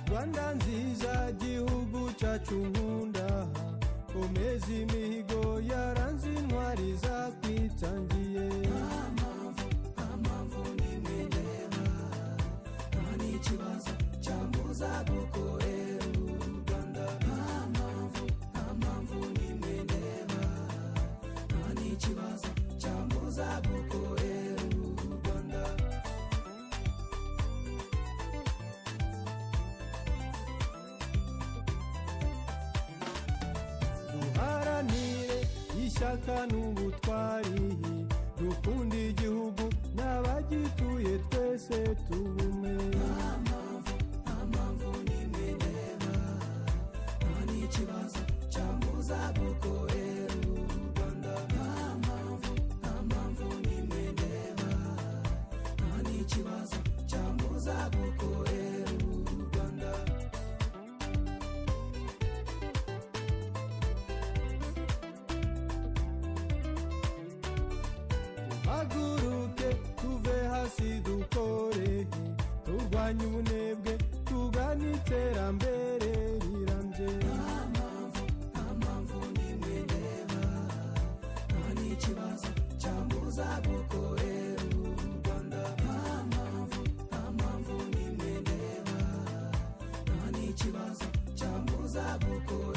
Rwanda nziza, gihugu cyacu nkunda, komeza imihigo yaranze intwari zakwitangiye. Nta mpamvu, nta mpamvu n'imwe ndeba, nta n'ikibazo cyambuza gukorera u Rwanda. Nta mpamvu, nta mpamvu n'imwe ndeba, nta n'ikibazo cyambuza gukorera u Rwanda. Duharanire ishyaka n'ubutwari, dukunde igihugu n'abagituye, twese tubumwe. Nta mpamvu, nta mpamvu n'imwe ndeba, nta n'ikibazo cyambuza gukorera u Rwanda. Nta mpamvu, nta mpamvu n'imwe ndeba, nta n'ikibazo cyambuza gukorera u Rwanda. Duhaguruke tuve hasi dukore, turwanye ubunebwe, tugane iterambere rirambye. Nta mpamvu, nta mpamvu n'imwe ndeba, nta n'ikibazo cyambuza gukorera u Rwanda. Nta mpamvu, nta mpamvu n'imwe ndeba, nta n'ikibazo cyambuza gukorera.